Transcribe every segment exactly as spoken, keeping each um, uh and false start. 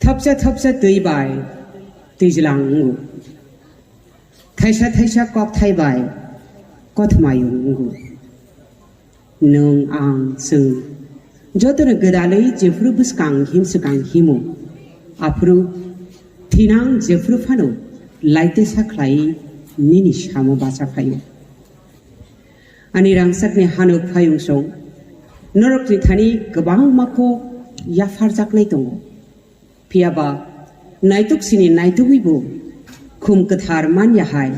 Thopsa thopsa twi bai twijlang wngo. Thaisa thaisa kokthai bai kothmayung wngo. Nwng ang chwng jotono gwdalwi jephru bwskang him swkang himo, aphuru thinang jephru phano laitesa khlaiwi nini samo bacha phaio. Ani rangchakni hanuk phayungsong norokni thani kwbangma kok yapharjaknai tongo. Phiya ba naituk sini naitugwibo khum kwthar man ya hai,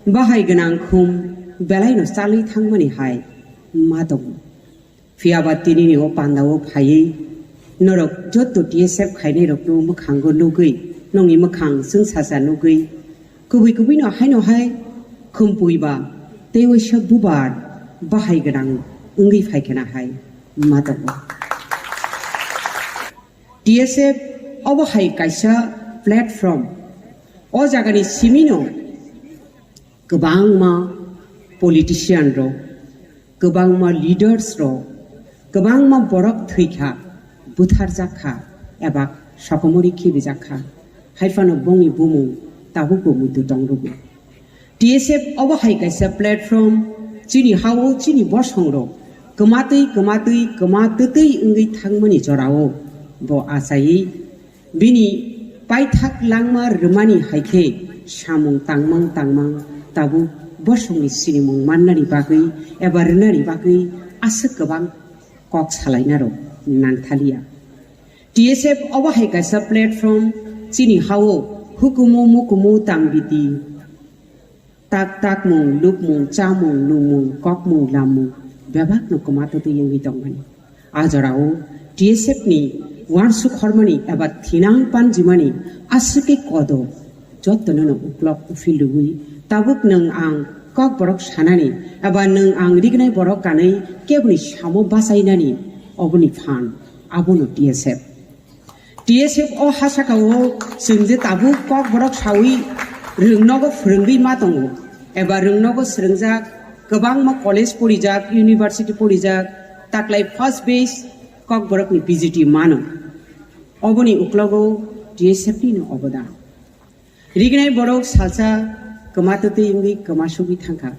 bahai gwnang khum belaino chalwi thangmani hai ma tongo. Phiya ba tinini o pandao phaiwi norok jotto T S F khainairokno mwkhango nugwi, nongni mwkhang chwngsacha nugwi, kubui kubuino haino hai khum pui ba tei waisa bubar bahai gwnang wngwi phai khena hai ma tongo. T S F obo hai kaisa platform. O jagani simino kwbangma politician rok, kwbangma leaders rok, kwbangma borok thwikha, butharjakha eba sokomori khibijak kha. Haiphano bongni bumung tabukbo muitu tongrugo. T S F obo hai kaisa platform, chini ha-o chini bosongrok kwmatwi kwmatwi kwma twtwi wngwi thangmani jorao bo achaiwi bini paithak langma rwmani hai khe samung tangmang tangmang tabuk bosongni sinimung mannani bagwi eba rwnani bagwi aswk kwbang kok salainarok nangthaliya. T S F obo hai kaisa platform, chini ha-o hukumu mukumu tangbiti, tak takmung, lukmung, chamung, nungmung, kokmung, lammung bebakno kwma twtwi wngwi tongmani. A jorao T S F ni uansuk hormani eba thinang panjimani aswkhe kodo jotono no uklok uphil rwui tabuk nwng ang kok borok sanani eba nwng ang rignai borok kanwi keboni samo bachainani oboni phan abono T S F. T S F o ha saka o chwng je tabuk kok borok sawi rwngnogo phwrwngwi ma tongo eba rwngnogo swrwngjak kwbangma college porijak, university porijak, taklai first batch kok borokni P G T mano. Oboni uklogo T S F ni no obodan. Rignai borok salsa kwma twtwi wngwi kwma sugwi thangkha.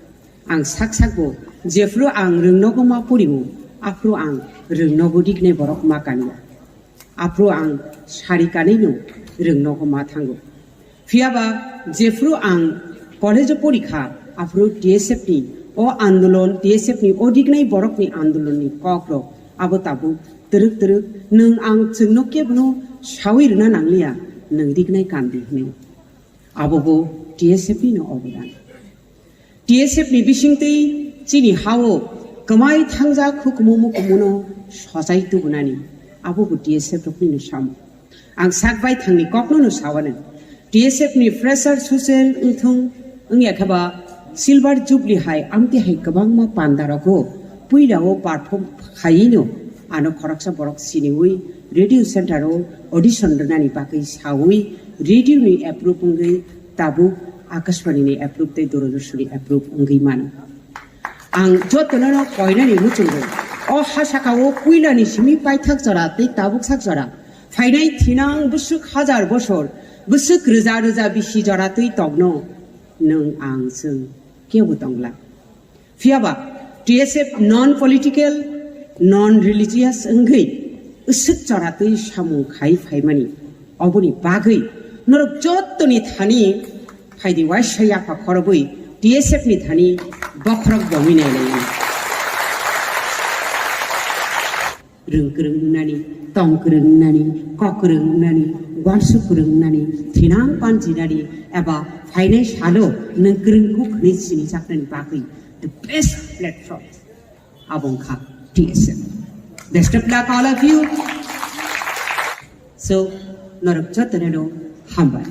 Ang sak sakbo jephru ang rwngnogo ma poriwo, aphru ang rwngnogo rignai borok ma kaniya. Aphru ang sari kanino rwngnogo ma thango. Phiyaba jephru ang college-o porikha, aphru T S F ni o andolon, T S F ni o rignai borokni andolonni kokrok abo tabuk twrwk twrwk nwng ang chwngno kebno sawi rwna nangliya, nwng rignai kandi hwnwi. Abobo T S F ni no obodan. T S F ni bisingtwi chini ha-o kwmai thangjak hukumu mukumuno sochai tubunani, abobo T S F rokni no samo. Ang sak bai thangni kokno no sawano. T S F ni fresher social wngthung wngya khe ba silver jubilee hai amtwi hai kwbangma panda rogo puila o perform khaino ano khoroksa borok siniwi radio center o audition rwnani bagwi sawi radio ni approve wngwi tabuk Akashbani ni approve tei Doordarshan ni approve wngwi mano. Ang jotono no koinani muchungo. O ha saka o puila ni simi paithak jora tei tabuk sak jora. Phainai thinang bwswk hajar bosor, bwswk rwja rwja bisi jora twi tongno. Nwng ang chwng kebo tongla. Phiyaba T S F non political, non religious wngwi swk chora twi samung khai phaimani oboni bagwi norok jottoni thani phaidi waisa yapha khorobwi T S F ni thani bokhorok bomwi nailaiwi. Rwng kwrwng wngnani, tong kwrwng wngnani, kok kwrwng wngnani, uansuk kwrwng wngnani, thinang panjinani eba phainai salo nwng kwrwng kuk hwnwi sinijaknani bagwi the best platform abo wngkha T S F. Best of luck all of you. So, norok jotono hambai.